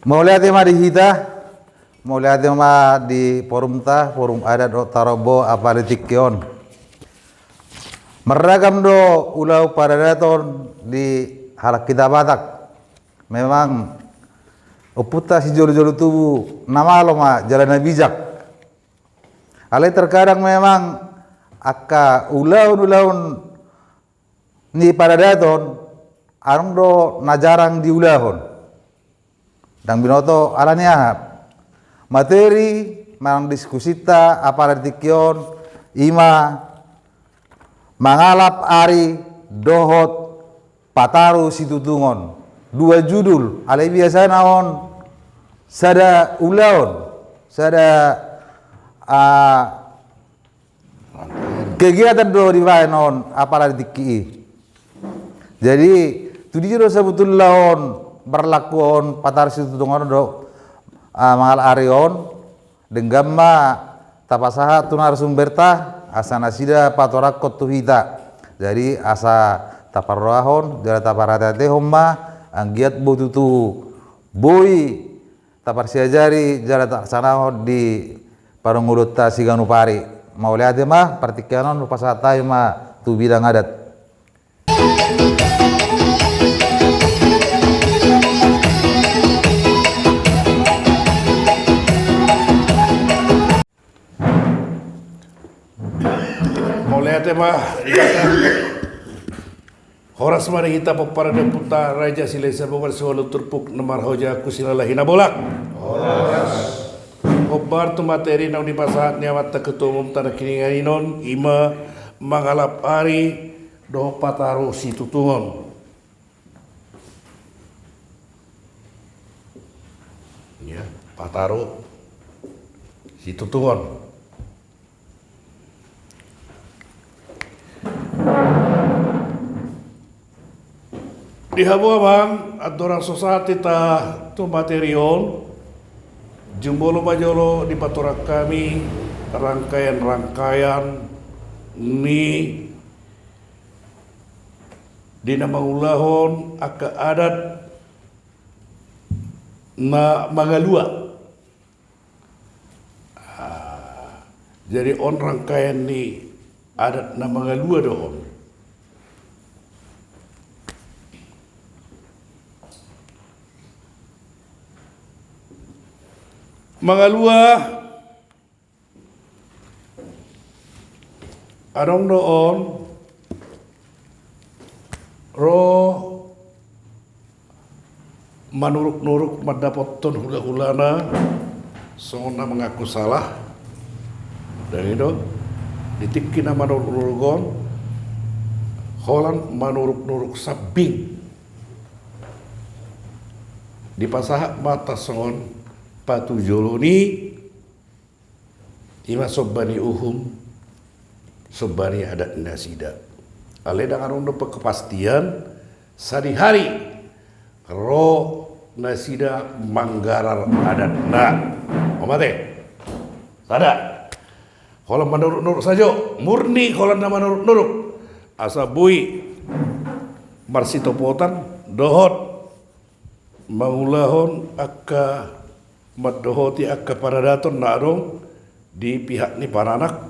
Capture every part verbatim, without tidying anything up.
Mauliate ma di hita, mauliate ma di forumta, forum adat dohot tarombo apala di tingki on. Marragam do ulaon paradaton di halak hita Batak. Memang ompunta sijolojolo tubu na malo ma jala na bijak. Alai terkadang memang angka ulaon-ulaon ni paradaton adong do na jarang diulahon. Ndang binoto ala ni aha. Materi manang diskusinta apala di tingki on ima mangalap ari dohot pataru situtungon. Dua judul, alai biasana on sada ulaon, sada, ah, kegiatan do dibaen on apala di tingki i. Jadi tu dia do sabotulna on berlaku on pataru situtungon do, ah, mangalap ari on. Denggan ma tapasahat tu narasumberta asa nasida patorangkon tu hita. Jadi asa taparrohahon jala taparateatehon ma anggiat botu tu boi taparsiajari jala tasanahon di parngoluonta siganup ari. Mauliate ma, partingkian on hupasahat hami ma tu bidang adat. Mauliate ma. Horas ma di hita pomparan ni ompunta Raja Silahisabungan siualu turpuk na marhaojahan tu Silalahi Nabolak. Horas. Hombar tu materi naung dipasahat ni amanta ketua umum tana kiningan inon ima mangalap ari dohot pataru situtungon. Ya, pataru situtungon. Di hamu amang, andorang so sahat hita tu materi on, jumolo ma jolo dipatorang hami rangkaian-rangkaian ni di na mangulahon angka adat na mangalua. Ah, jadi on rangkaian ni adat na mangalua do on. Mangalua adong do on ro manuruk-nuruk mandapothon hula-hulana songon na mangaku salah. Dang i do, di tingki na manuruk-nuruk on holan manuruk-nuruk sambing. Dipasahat ma tarsongon patujolo ni ima somba ni uhum, somba ni adat ni nasida. Alai dang adong dope kepastian sadihari ro nasida manggarar adatna. Mauliate. Sada. Holan manuruk-nuruk sajo, murni holan na manuruk-nuruk. Asa boi marsitopotan dohot mangulahon angka mandohoti angka paradaton na adong di pihak ni paranak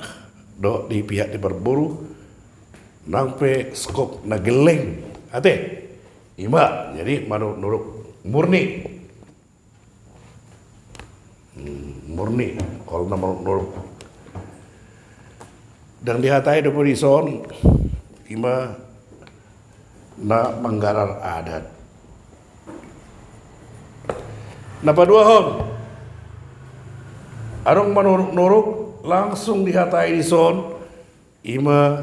dohot di pihak ni parboru nang pe skop na gelleng. Ate, ima jadi manuruk-nuruk murni. Hmm, murni, holan na manuruk-nuruk. Dang dihatai dope dison ima na manggarar adat. Na paduahon, adong manuruk-nuruk langsung dihatai dison ima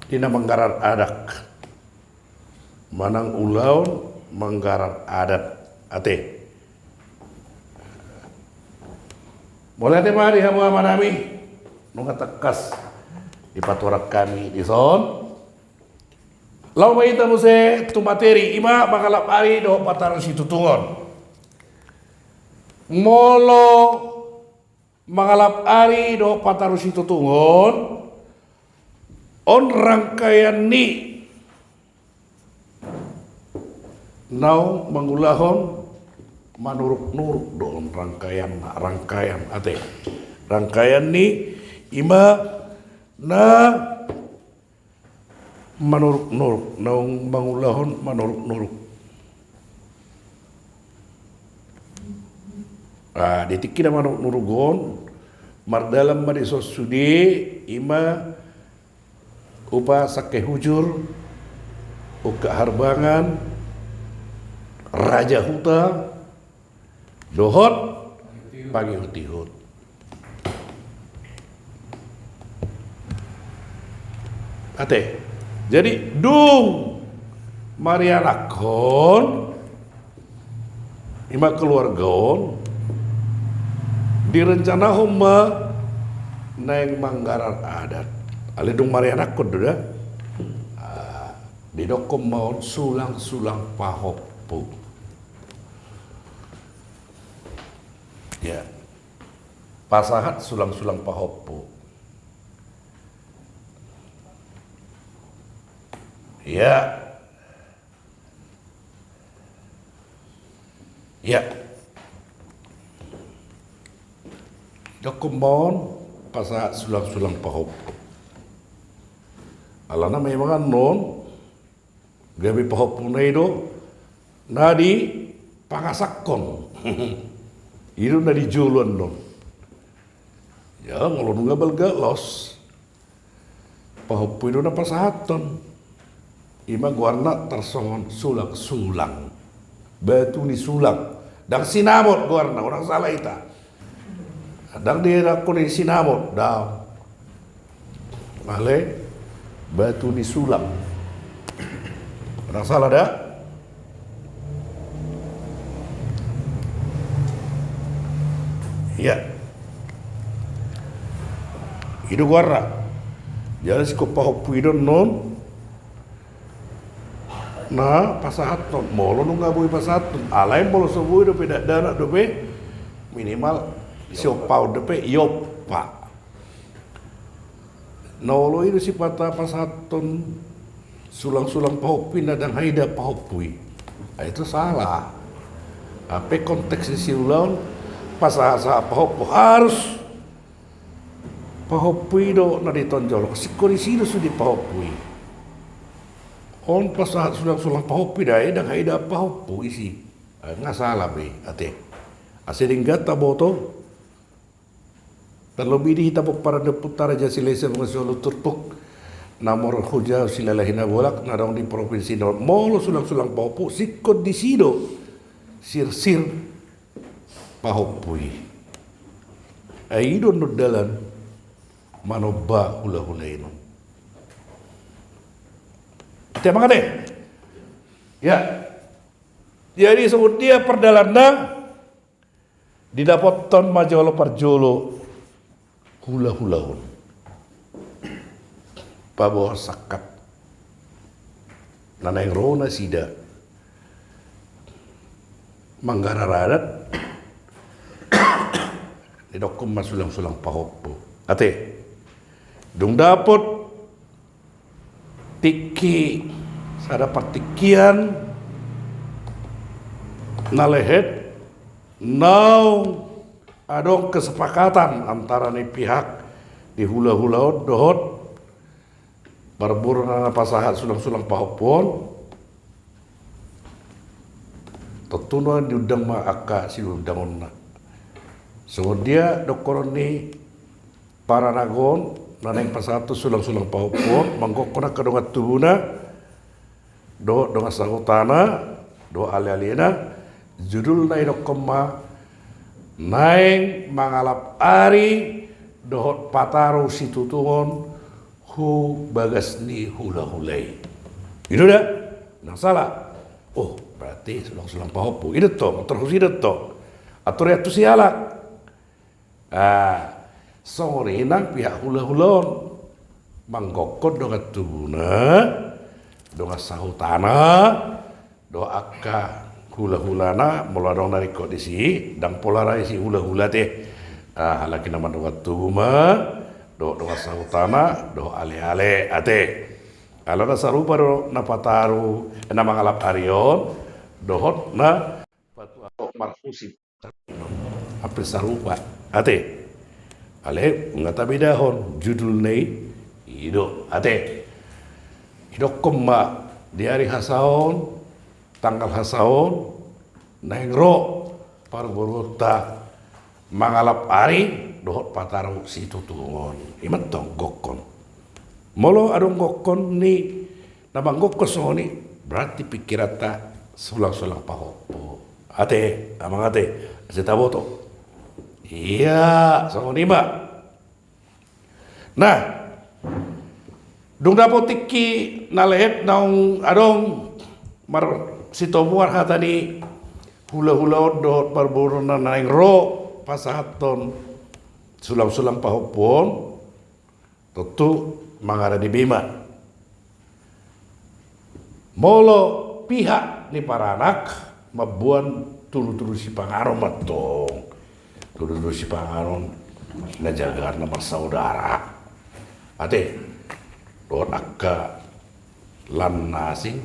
di na manggarar adat. Manang ulaon manggarar adat. Ate. Mauliate ma di hamu amanami, nunga tangkas dipatorang hami dison. Laho ma hita muse tu materi, ima mangalap ari dohot pataru situtungon. Molo mangalap ari dohot pataru situtungon, on rangkaian ni naung mangulahon manuruk-nuruk do on rangkaian, rangkaian, ate. Rangkaian ni ima na manuruk-nuruk, naung mangulahon manuruk-nuruk. Ah, di tingki na manuruk-nuruk on, mardalan ma dison sude, ima upa sangke hujur, ungkap harbangan, raja huta, dohot pangihut-ihut. Ate, jadi dung marianakhon ima keluarga on, direncanahon ma naeng manggarar adat. Alai dung marianakhon do da. Ah, didokkon ma on sulang-sulang pahompu. Ya. Pasahat sulang-sulang pahompu. Ya. Ya. Didokkon ma on pasahat sulang-sulang pahompu. Alana memang annon gabe pahompuna i do na dipangasakhon. I do na di jolo annon. Ya, molo nunga balga los, pahompu i do na pasahathon. Ima goarna tarsongon sulang-sulang. Batu ni sulang. Ndang sinamot goarna, unang sala hita. Ndang didokkon i sinamot, ndang. Alai batu ni sulang. Unang sala da. Ya. I do goarna. Jadi singkop pahompu i do annon na pasahathon, molo nunga boi pasahathon. Alai molo so boi dope dakdanak dope, minimal siompaon dope, iompa. Na olo i do sipata pasahathon sulang-sulang pahompu i na ndang haida pahompu i. Ah, itu salah. Hape konteks ni siulaon pasahat-sahat pahompu harus pahompu i do na ditonjol. Singkop disi do sude pahompu i. On pasahat sulang-sulang pahompu i da, ndang haida pahompu isi. Ah, nga sala be, ate. Asa denggan taboto. Tarlobi di hita pomparan ni ompunta Raja Silahisabungan Sihol Turpuk, na marhujau Silalahi Nabolak, na adong di provinsi Nor. Molo sulang-sulang pahompu, singkop disi do sirsir pahompu i. Ai i do annon dalan manomba hula-hula i. Ate, mangate. Ya. Jadi songon dia pardalanna, didapothon ma jolo parjolo hula-hula on. Paboa sangkap na naeng ro nasida manggarar adat, didokkon ma sulang-sulang pahompu. Ate, dung dapot tingki sada partingkian na lehet, naung adong kesepakatan antara ni pihak di hula-hula on dohot parboru na pasahat sulang-sulang pahompu on. Tontu na diundang ma angka siundangonna. Songon dia dohonon ni paranagon na naeng pasahathon sulang-sulang pahompu on, manggokhon angka dongan tubuna dohot dongan sahutana dohot ale-alena, judulna didokkon ma naeng mangalap ari dohot pataru situtungon hu bagas ni hula-hula i. I do da? Ndang sala. Oh, berarti sulang-sulang pahompu. I do tong, torus i do tong. Atur i, atur si halak. Ah, songon i nang pihak hula-hula on. Manggokhon dongan tubuna, dongan sahutana, dohot angka hula-hulana, molo adong na ringkot disi, ndang pola ra isi hula-hula ate. Ah, halak i na mandongan tubu ma, dohot dongan sahutana, dohot ale-ale ate. Alana sarupa do na pataru, na mangalap ari on, dohot na patua marhusip. Hampir sarupa. Ate. Alai nunga tabedahon judulna i, i do. Ate. Didokkon ma di ari hasaon, tanggal hasaon, naeng ro parboruonta mangalap ari dohot pataru situtungon. I ma tong gokkon. Molo adong gokkon ni na manggokkon songon i, berarti pikiranta sulang-sulang pahompu. Ate, amang ate, asa taboto. Ia, songon i ma. Nah, dung dapot tingki na lehet naung adong marsitomuan hata ni hulahula on dohot parboruonna naeng ro pasahathon sulang-sulang pahompu on, tontu mangarade be ma. Molo pihak ni paranak mamboan tudu-tudu sipanganon ma tong. Tudu-tudu sipanganon na jagar na marsaudara. Ate, dohot angka lan na asing,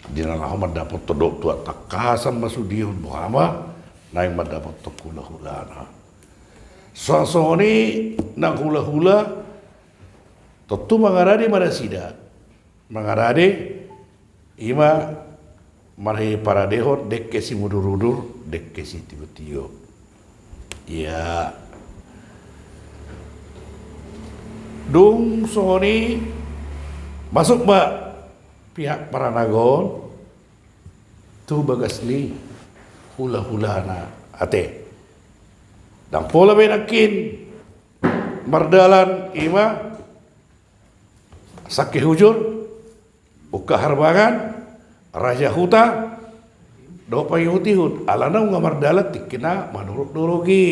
di na laho mandapothon dohot tuat tangkasan ma sudihon boha ma naeng mandapothon hulahulana. Songon i nang hulahula, tontu mangarade ma nasida. Mangarade, i ma marhiparadehon dengke simudur-udur, dengke sitio-tio. Ia. Dung songon i masuk ma pihak paranak on tu bagas ni hulahulana, ate. Ndang pola be nangkin mardalan i ma sangke hujur, ungka harbangan, raja huta, dohot pangihut-ihut, alana nunga mardalan tingki na manurut dolok i.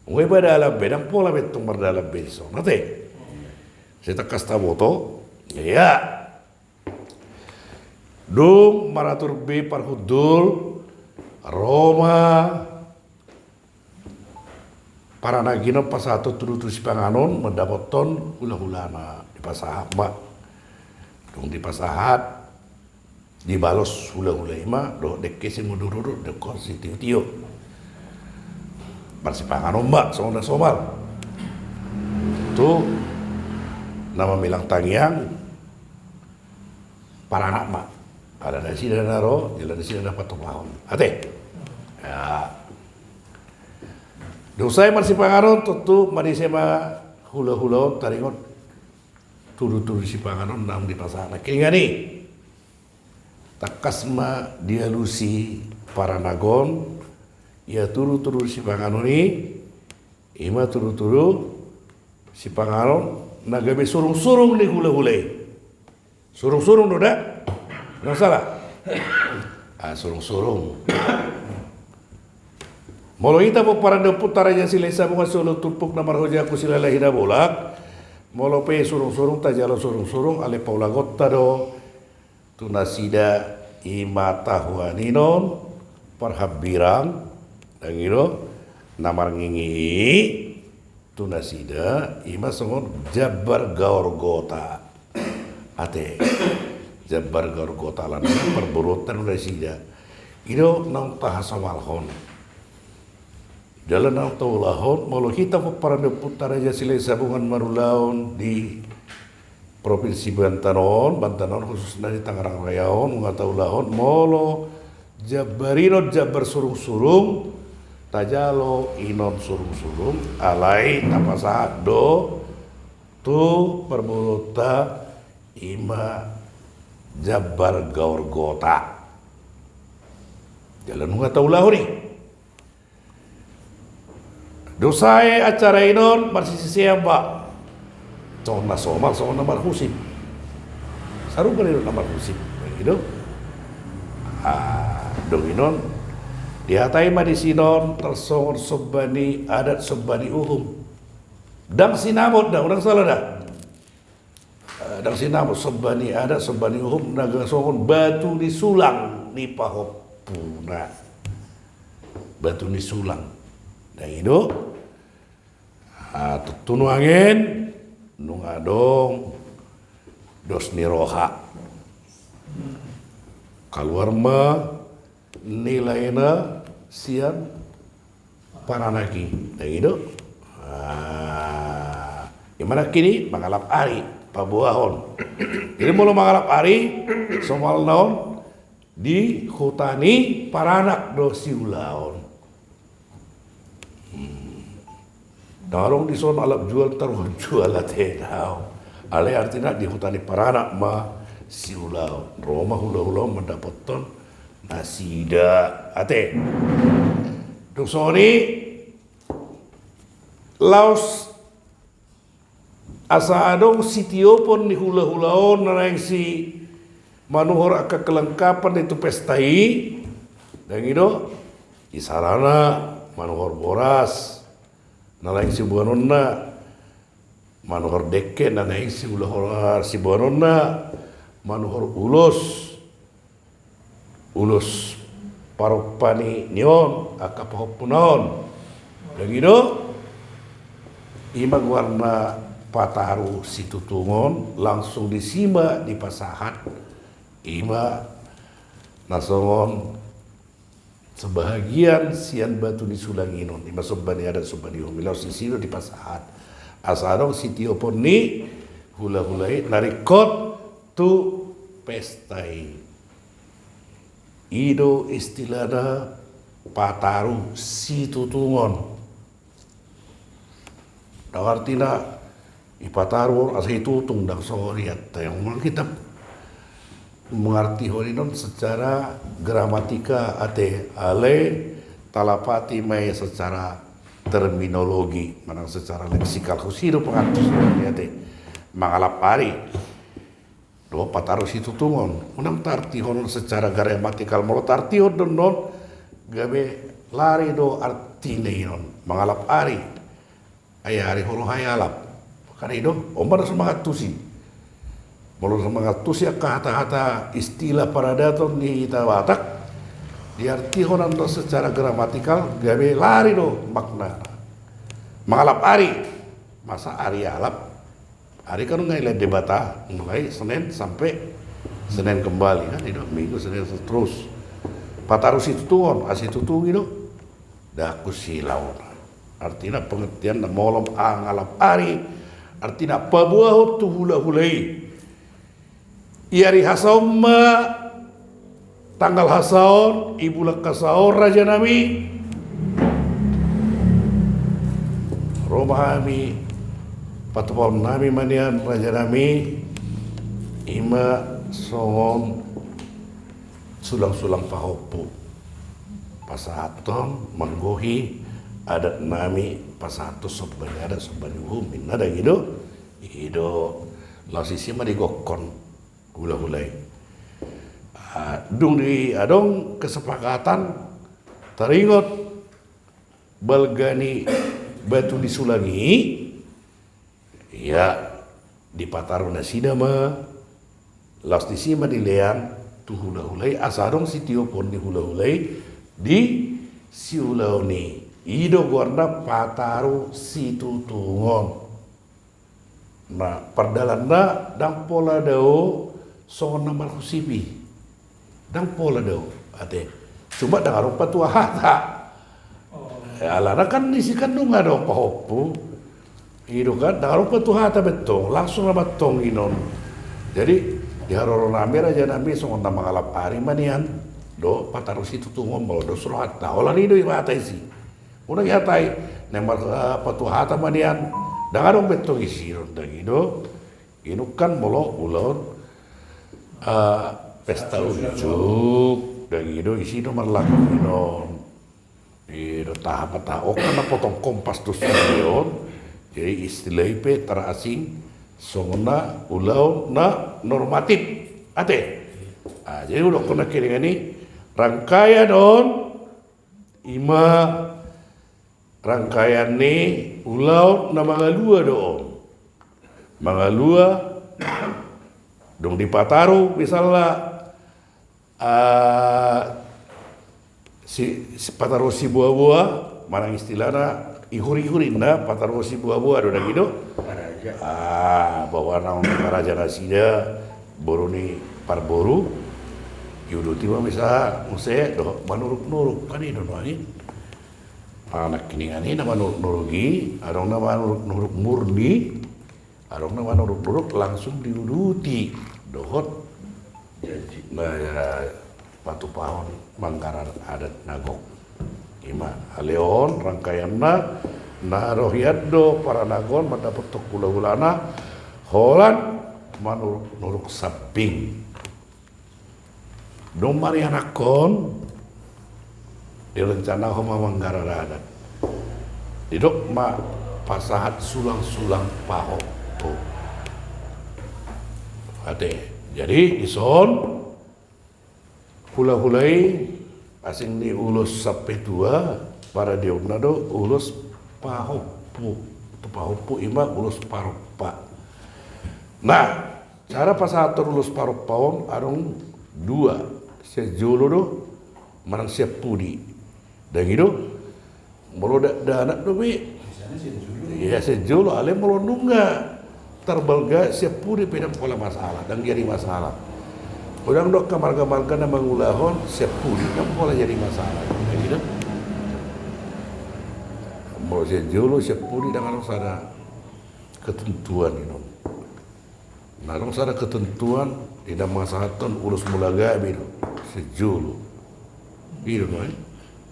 Nunga i ba dalan be, ndang pola be tong mardalan be dison, ate. Sai tangkas taboto, ia. Dung maratur be parhundul, ro ma paranak i on pasahathon tudu-tudu sipanganon, mandapothon hulahulana, dipasahat ma. Dung dipasahat, dibalos hulahula i ma dohot dengke simudur-udur, dengke sitio-tio. Marsipanganon ma songon na somal. Tu na mamilang tangiang, paranak ma. Ala nasida na ro, jala nasida na patupahon. Ate. Ia. Dung sae marsipanganon, tontu manise ma hulahula on taringot tudu-tudu sipanganon naung dipasahat nangkiningan i. Tangkas ma dialusi paranak on ia tudu-tudu sipanganon i. I ma tudu-tudu sipanganon na gabe surung-surung ni hulahula i. Surung-surung do da? Ndang sala? Ah, surung-surung. Molo hita pomparan ni Ompunta Raja Silahisabungan, solu turpuk na marhojaku, silalahi na bolak. Molo pe surung-surung, tajalo surung-surung, alai paulakonta do tu nasida i ma tahuan i on, parhambirang, ndang i do, na marngingi i, tu nasida i ma songon jambar gaorgota. Ate, jambar gaorgota alana parboruonta do nasida. I do naung tahasomalhon. Jala naung taulahon, molo hita pomparan ni Ompunta Raja Silahisabungan marulaon di Provinsi Banten on, Banten on khususna di Tangerang Raya on, nunga taulahon, molo jambar i on jambar surung-surung, tajalo i on surung-surung, alai tapasahat do tu parboruonta i ma jambar gaorgota. Jala nunga taulahon i. Dung sae acara i on marsisisean ma. Songon na somal, songon na marhusip. Sarupa do na marhusip. Begitu. Ah, dung i on dihatai ma disi on tarsongon somba ni adat, somba ni uhum. Ndang sinamot da, ndang sala da. Eh, ndang sinamot, somba ni adat, somba ni uhum, na songon batu ni sulang ni pahompuna. Batu ni sulang. Ndang i do. Ah, tontu nuaeng nunga adong dos ni roha. Kaluar ma nilaena sian paranak i, dang i do. Ima nangkini mangalap ari paboahon. Jadi molo mangalap ari, somalna on di huta ni paranak do siulaon. Dang adong dison alap jual taruhon jual ate, daong. Alai artina di huta ni paranak ma siulaon, ro ma hulahula on mandapothon nasida ate. Dung songon i laos asa adong sitiopon ni hulahula on na naeng si manuhor angka kelengkapan di tu pesta i, dang i do, isarana manuhor boras na naeng siboanonna, manuhor dengke na naeng siulaon siboanonna, manuhor ulos, ulos parompa ni on angka pahompuna on. Dang i do, ima goarna pataru situtungon, langsung disi ma dipasahat. Ima na songon sebahagian sian batu ni sulang i non, ima somba ni adat somba ni uhum i, laos disi do dipasahat asa adong sitiopon ni hulahula i na ringkot tu pesta i. I do istilahna pataru situtungon. Dang artina ipataru asa itutung, dang songon i ate. Yang memang kita mengartihon i non secara gramatika ate, alai talapati ma i secara terminologi manang secara leksikal, husi do pangartihon i ate. Mangalap ari do pataru situtungon, unang taartihon secara gramatikal. Molo taartihon do non, gabe lari do artina i non mangalap ari. Ai ari holo hai alap, kan i do. On ma na so mangantusi. Molo so mangantusi angka hata-hata istilah paradaton ni hita Batak, diartihon do secara gramatikal, gabe lari do maknana. Mangalap ari, masa ari alap? Ari kan nunga dilean Debata, mulai Senin sampe Senin kembali, kan i do, Minggu, Senin, seterus. Pataru situtungon, asa itutungi do. Dang husi laona. Artina pengertianna molo mangalap ari, artina paboahon tu hulahula i. I ari hasaon ma, tanggal hasaon, i bulan hasaon, rajanami. Ro ma hami, patupaonnami ma nian, rajanami. Ima songon sulang-sulang pahompu, pasahathon manggohi adatnami, pasahathon somba ni adat somba ni uhum, ninna, dang i do. I do, laos disi ma digokhon hulahula i. Ah, dung di adong kesepakatan taringot balga ni batu ni sulang i, ia dipataru nasida ma, laos disi ma dilean tu hulahula i, asa adong sitiopon ni hulahula i di siulaon i. I do goarna pataru situtungon. Nah, pardalanna ndang pola dao songon na marhusip i. Ndang pola dao, ate. Cuma ndang adong patua hata. Eh, alana kan disi kan nunga adong pahompu. I do kan, ndang adong patua hata be tong, langsung nama tong i non. Jadi, di haroronami, rajanami, songon na mangalap ari ma nian, do pataru situtungon, molo dos rohanta. Holan i do i hata isi. Unang dihatai, na mar-, eh, patua hata ma nian, ndang adong be tong isi do, ndang i do. Inungkan molo ulaon, eh, pesta unjuk, ndang i do, isi do marlaku i non. I do, taha ma taha, on kan na potong kompas do sude on. Jadi istilah i pe terasing songon na ulaon na normatif, ate. Ah, jadi hudokhon nangkiningan i, rangkaian on, ima rangkaian ni ulaon na mangalua do on. Mangalua, dung dipataru misalna, ah, si, si pataru siboaboa, manang istilahna ihur-ihur inna, pataru siboaboa do, ndang i do. Paraja. Ah, bahwa naung paraja nasida, boru ni parboru, Diuduti ma misa muse dohot manuruk-nuruk, kan i do nuaeng. Nangkiningan i na manuruk-nuruk i, adong na manuruk-nuruk murni, adong na manuruk-nuruk langsung diuduti dohot na, ya, patupahon manggarar adat na gok. Ima ale on rangkaianna, na rohian do paranagon mandapothon hula-hulana, holan manuruk-nuruk sambing. Dung marianakkon, direncanahon ma manggarar adat. Didok ma pasahat sulang-sulang pahompu. Ate, jadi dison hula-hula i asing ni ulos sampe tua, paradionna do ulos pahompu. Tu pahompu ima ulos parompa. Nah, cara pasahathon ulos parompa on adong dua, sian jolo do manang sian pudi. Dang i do, molo dakdanak dope, ia sian jolo, alai molo nunga tarbalga sian pudi pe dang pola masalah, dang jadi masalah. Godang do angka marga-marga na mangulahon sian pudi, dang pola jadi masalah. Dang i do, molo sian jolo sian pudi dang adong sada ketentuan i non. Na adong sada ketentuan, di na mangasahathon ulos mula gabe do sian jolo. I do nuaeng.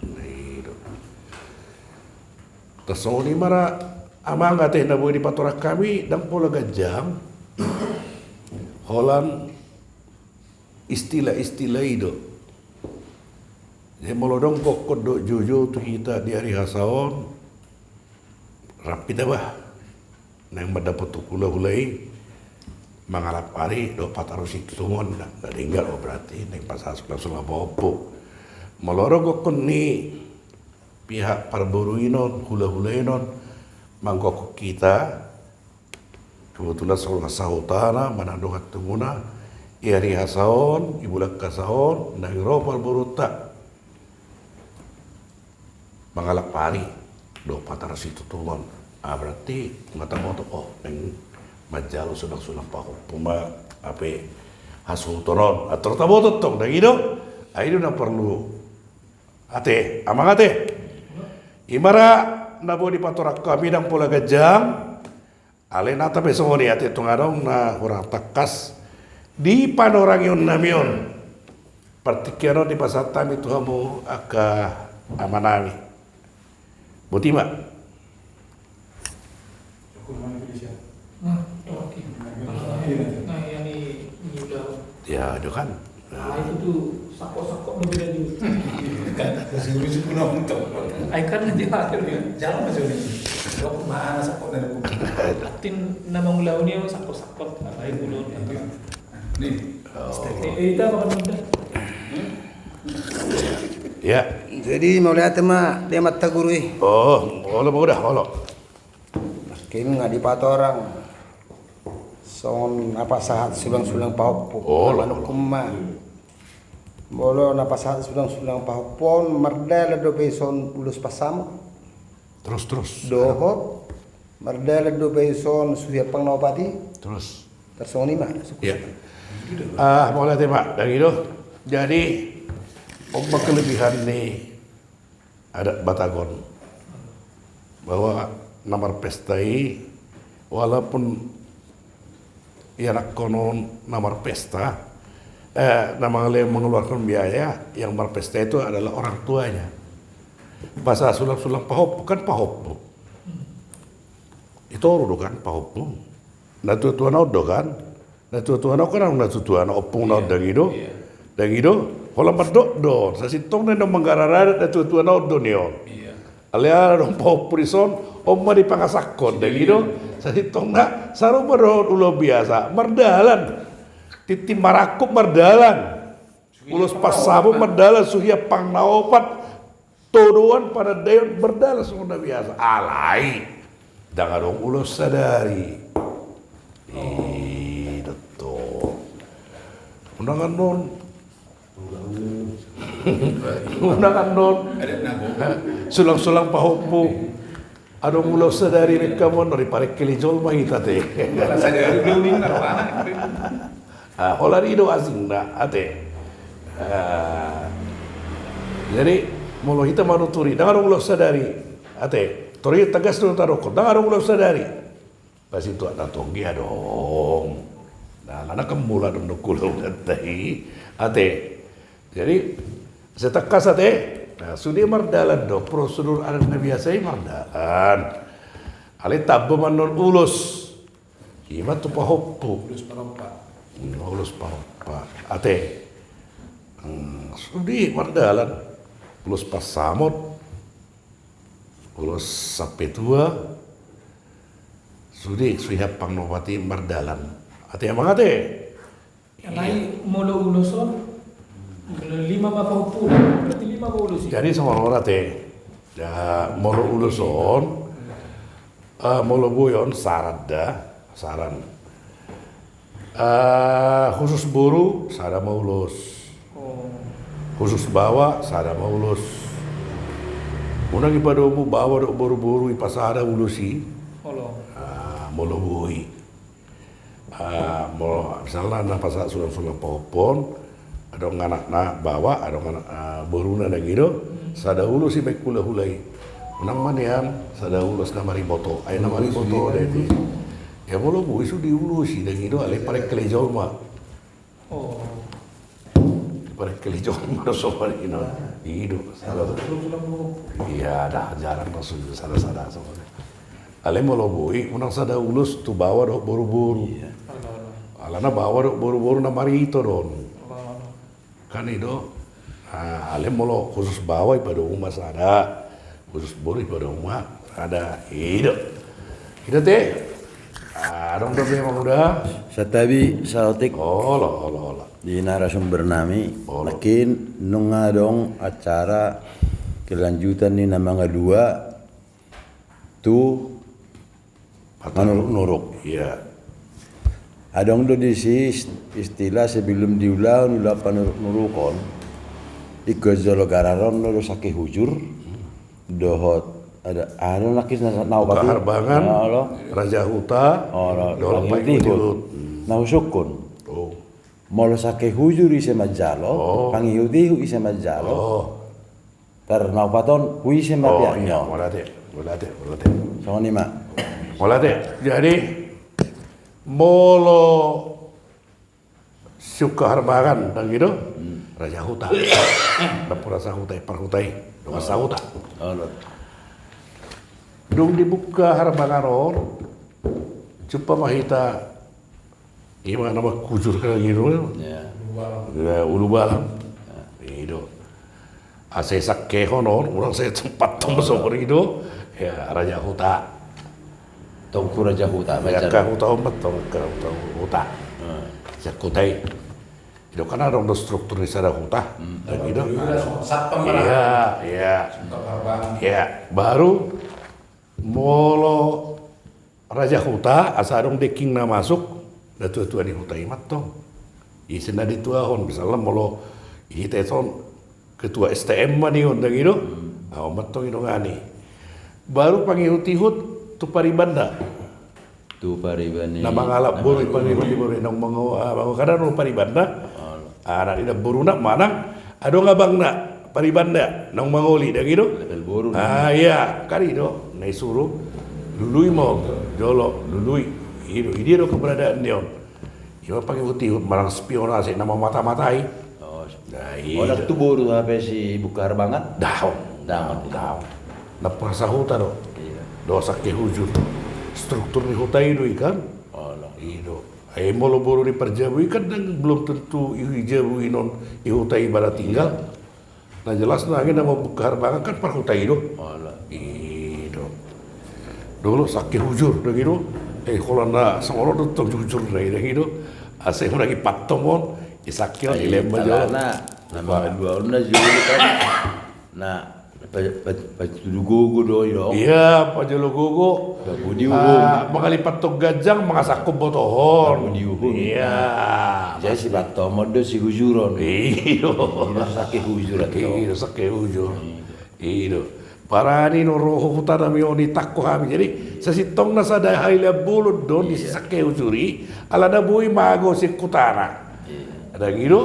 Na i do. Tarsongon i ma ra amang ate na boi dipatorang hami, dang pola ganjang. Holan istilah-istilah i do. Jadi molo adong gokkon dohot joujou tu hita di ari hasa on, rap hita bah naeng mandapothon hula-hula i, mangalap ari dohot patarusi tutu on, na denggan do berarti naeng pasahat sulang-sulang pahompu. Molo adong gokkon ni pihak parboru i non, hula-hula i non manggokhon hita, kebetulan songon hasahutana manang dongan tubuna, i ari hasa on, i bulan hasa on naeng ro parborunta mangalap ari dohot patarusi tutu on. Ah, berarti nga taboto, oh, naeng manjalo sulang-sulang pahompu ma hape hasuhuton on. Ah, torus taboto tong, dang i do? Ah, i do na porlu. Ate amang ate, ima ra na boi dipatorang hami, dang pola ganjang. Alai na tape songon i ate, tung adong na hurang tangkas di panorangion nami on. Partingkian on dipasahat hami tu hamu angka amanami. Boti ma. Nah, oke. Nah, yang ini, ini udah. Ya, itu kan. Nah, itu tuh sako-sako berbeda juga. Kan, masih urus pun nonton. Ai kan dia ada ya. Jalan masih urus. Dok mana sako dari buku. Artin nama ngulahon i sako-sako, apa itu dulu. Nih. Oh. Eh, itu apa kan udah? Ya. Jadi mauliate ma di amanta guru i. Oh, olo ma udah, olo. Nangkin nga dipatorang songon na pasahat sulang-sulang pahompu. Oh, na manungkun ma. Molo na pasahat sulang-sulang pahompu on mardalan dope dison ulos pansamot. Terus, terus. Dohot mardalan dope dison suhi ampang na opat i. Terus. Tarsongon i ma. Ya. Ah, mauliate ma, dang i do. Jadi, on ma kelebihan ni adat Batak on, bahwa na marpesta i, walaupun ianakhon on na marpesta, eh, na mangale-, mengeluarkan biaya, yang marpesta itu adalah orang tuanya. Pasahat sulang-sulang pahompu, kan pahompu. I toru do kan pahompu. Natua-tuana on do kan. Natua-tuana on kan, natua-tuana ompungna on, dang i do? Iya. Dang i do? Holan mandok do on. Sasintongna na manggarar adat natua-tuana on do ni on. Iya. Alai ala adong pahompu dison, on ma dipangasakhon, dang i do? Sasintongna sarupa dohot ulaon biasa, mardalan. Tintin marangkup mardalan. Ulos pansamot mardalan, suhi ampang na opat. Todoan panandaion mardalan songon na biasa. Alai ndang adong ulos sadari. I do tong. Unang annon. Unang annon. Sulang-sulang pahompu. Adong ulos sadari, mengkamon riparengkeli jolma hita te. Ah, holan i do asingna ate. Jadi molo hita manuturi ndang adong ulaon sadari. Ate, toru i tagas do tadokkon ndang adong ulaon sadari. Pasti tuak na tonggi adong. Nah, alana kan mula adong do ulaonta i. Ate. Jadi setangkas ate. Nah, sude mardalan do prosedur adat na biasa i mardalan. Alai tamba ma annon ulos. Ima tu pahompu. Ulos parompa. Ulos parompa. Ate. Sude mardalan. Ulos pansamot. Ulos sampetua. Sude suhi hampang nopat i mardalan. Ate amang ate. Alai molo ulos on, molo lima ma pahompu, berarti lima ma ulos i. Jadi songon on ate. Molo ulos on, molo boi on saran da, saran. Khusus boru sada ma ulos. Khusus baoa sada ma ulos. Unang ipadomu baoa dohot boruboru i pasada ulos i. Molo boi. Molo misalna na pasahat sulang-sulang pahompu on, adong anakna baoa, adong anak boruna ndang i do, sada ulos i baen hulahula i. Unang ma nian sada ulos na mariboto, ai na mariboto do i. Ia molo boi sude ulos i ndang i do, alai parekkele jolma. Parekkele jolma do songon i do. Ia da jarang do sada-sada songon i. Alai molo boi unang sada ulos tu baoa dohot boruboru. Alana baoa dohot boruboru na marito do on. Kan i do. Alai molo khusus baoa ipadomu ma sada, khusus boru ipadomu ma sada, i do. I do ate. Adong dope amang uda. Santabi saotik. Olo olo olo. Di narasumber nami. Olo. Nangkin nunga adong acara kelanjutan ni na mangalua tu manuruk-nuruk. Ia. Adong do disi istilah sebelum diulahon ulaon panuruk-nuruk on, ingkon jolo garar on do sangke hujur dohot ada anu nakis na na opat i. Harbangan, raja huta, dohot pangihut-ihut. Na husungkun. Molo sangke hujur ise manjalo, pangihut-ihut ise manjalo. Tar na opat on, huise ma piak ni on. Mauliate, mauliate, mauliate. Songon i ma. Mauliate. Jadi molo siungka harbangan ndang i do, raja huta. Ndang pura sahuta i, parhuta i dongan sahuta. Dung dibuka harbangan on, jumpa ma hita. Ima na manghujur kan gitu. Ulu balang. I do. Asa sangkehon on, unang sai tempat tong songon i do. Ia raja huta. Tongku raja huta. Ia angka huta on ma tong, angka huta, huta. Sian huta i. I do kan adong do struktur ni sada huta. Kan i do. Ia, ia. Ia baru molo raja huta, asa adong dengking na masuk, natuatua ni huta i ma tong. Ise na dituahon, misalna molo hita i son ketua S T M ma nion ndang i do. Ahu ma tong i dongani. Baru pangihut-ihut tu paribanna. Tu pariban ni na mangalap boru i, pangihut-ihut boru i naung mango, kada do paribanna. Anak ni namboruna manang adong abangna paribanna naung mangoli ndang i do. Ia kan i do na isuru. Lului ma on jolo, lului. I do, i dia do keberadaan ni on. Ima pangihut-ihut manang spionase na mamata-matai. Olat tu boru hape si buka harbangan? Daong. Daong. Daong. Na pura sahuta do. Do sangke hujur. Struktur ni huta i do i kan. I do. Ai molo boru ni parjabu i kan ndang belum tentu i jabu i non i huta i bara tinggal. Na jelas na angin na mambuka harbangan kan parhuta i do. I do. Dolo sangke hujur ndang i do. Eh holan na songon on do tong jujur na i ndang i do. Asa i unang i pattom on. I sangke on i lemba jolo. Na mangalua on na jolo kan. Na patudu gogo do i do. Ia pajolo gogo. Mangalipat tong ganjang mangasangkon botohon. Ia. Jadi si pattomon do si hujuron. I do. Sangke hujur. I do sangke hujur. I do. Parani no roho hutana mi on i tangko hami. Jadi sasintongna sada hailean bolon do ni si sangke hujur i. Alana boi mago si hutana. Ndang i do.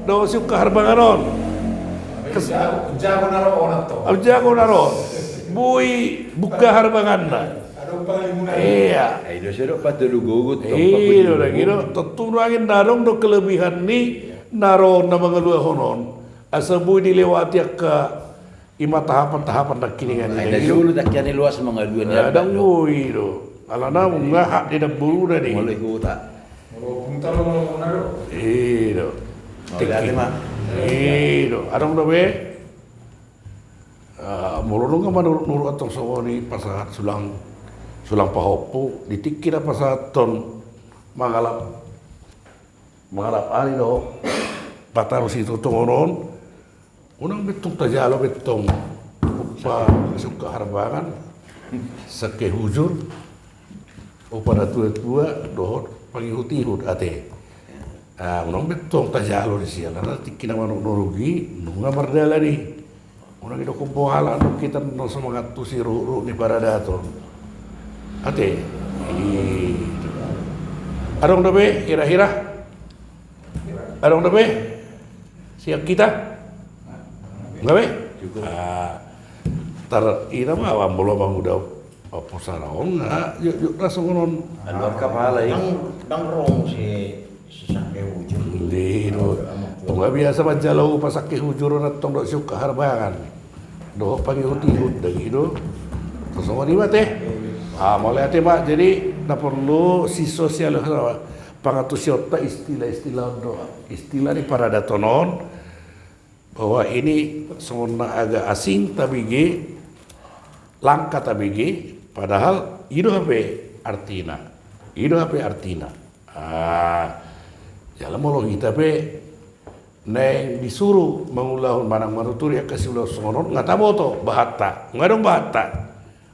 Dohot si Ungkap Harbangan on. Jago na ro on. Jago na ro on. Boi buka harbanganna. Ia. Tontu do angin na adong do kelebihan ni na ro on na mangaluahon on. Asa boi dilewati angka ima tahapan-tahapan nangkiningan i. Ai na jolo nangkiningan i luas mangalua ni adat do. Alana nunga hak ni namboruna do i. Molo i huta. Molo punta lo molo muna do. I do. Molo tingki. I do. Adong dope. Molo nunga manuruk-nuruk antong songon i pasahat sulang, sulang pahompu di tingki na pasahathon mangalap, mangalap ari do pataru situtungonon. Unang be tong tajalo be tong upa sungka harbangan, sangke hujur, upa na tua-tua dohot pangihut-ihut ate. Unang be tong tajalo di sian na tingki na manuruk-nuruk i nunga mardalan i. Unang idok hombo halak nunga hita na so mangantusi ruhut-ruhut ni paradaton ate. Adong dope hira-hira? Adong dope sian hita? Nga be? Tar ina ma awan molo manguda pusara on nga yuk yuk na songon on. Aluar kapala i. Ndang rong si sangke hujur. Ndi do. Tonga biasa manjalo upa sangke hujur on antong dohot si ungkap harbangan dohot pangihut-ihut do i do. Songon i ma ate. Mauliate ma. Jadi na porlu sisosialisasi pangantusionta istilah-istilah on do, istilah ni paradaton on, bahwa ini songon na agak asing tabege, langka tabege, padahal i do hape artina. I do hape artina. Jala molo hita pe naeng disuru mangulahon manang manuturi angka siulaon songon on nga taboto bahanta, nga adong bahanta.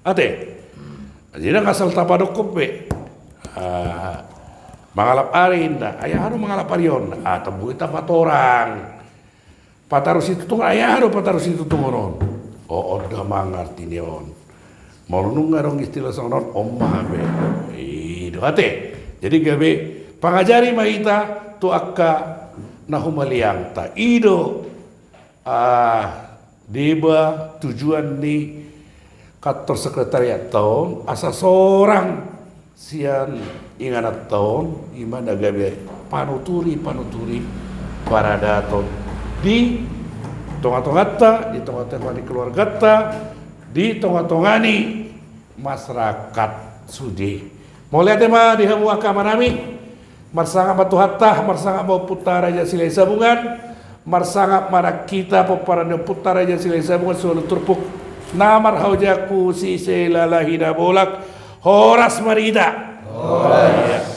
Ate. Jadi ndang asal tapadokkon pe mangalap ari inda, ai aha do mangalap ari on? Tambue tapatorang. Pataru situtungon, ai aha do pataru situtungon on? O on damang arti ni on. Molo nunga adong istilah songon on, on ma hape. I do ate. Jadi gabe pangajari ma hita tu angka na humaliangta. I do deba tujuan ni kantor sekretariatta on asa sorang sian ingananta on ima na gabe panuturi-panuturi paradaton di tonga-tonganta, di tonga-tonga ni keluarganta, di tonga-tonga ni masyarakat sude. Mauliate ma di hamu angka amanami. Marsangap ma Tuhanta, marsangap ma Ompunta Raja Silahi Sabungan, marsangap ma nang hita pomparan ni Ompunta Raja Silahi Sabungan siualu turpuk na marhaujangku si Selalahi Dabolak. Horas ma di hita. Horas.